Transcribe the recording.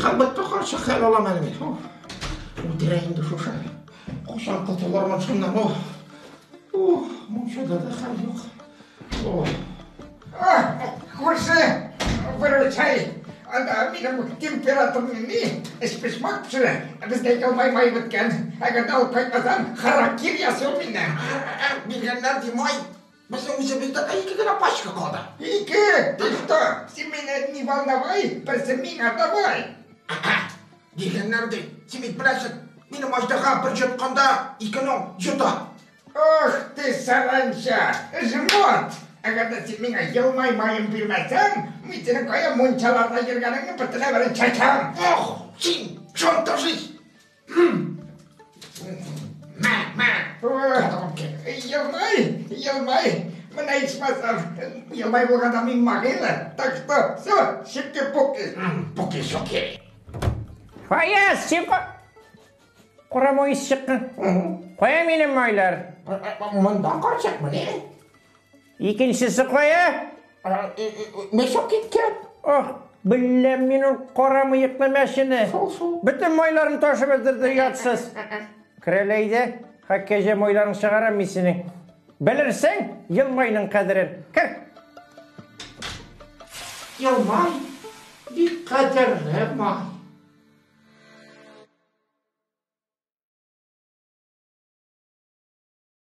Хәл бетте, карчык, хәл алам әле мин. Үтерә инде шушы. Кайчан котылырмын шуннан, о. О, мунчада да хәл юк. О. Күрше, выручай. Анда минем температурный ни, эчпочмак пешерә. Бездә елмай май беткән. Әгәр дә алып кайтмасаң, харакир ясый ул миннән. Биргәннәр ди май. Безнең үзебездә дә ике генә пачка калды. Ике? Ты что? Син мине не волновай, берсе миңа давай. Биргәннәр ди. Син бит беләсең, минем аждаһа бер йотканда икене йота. Ох ты, саранча, жмот! Әгәр дә син миңа елмай маен бирмәсәң, мин синең кая мунчаларда йөргәнеңне бөтенләй берен чәчәм. Ох, син шантажист! Мә, мә! Елмай, елмай. Менә ичмасам, елмай булганда мин могила. Так что, все, щеки-пуки. Пуки-щуки. Фаяз, син Кара май ис чыккан. Кая минем майлар? Монда карчык менә. Икенчесе кая? Мешок киткән. Ох, беләм мин ул кара мыеклы мәчене. Шул, шул. Бөтен майларын ташып бетерде оятсыз. Керәле әйдә, хәккәҗә майларын чыгарам мин синең. Белерсең елмайның кадерен. Кер. Елмай бик кадерле май.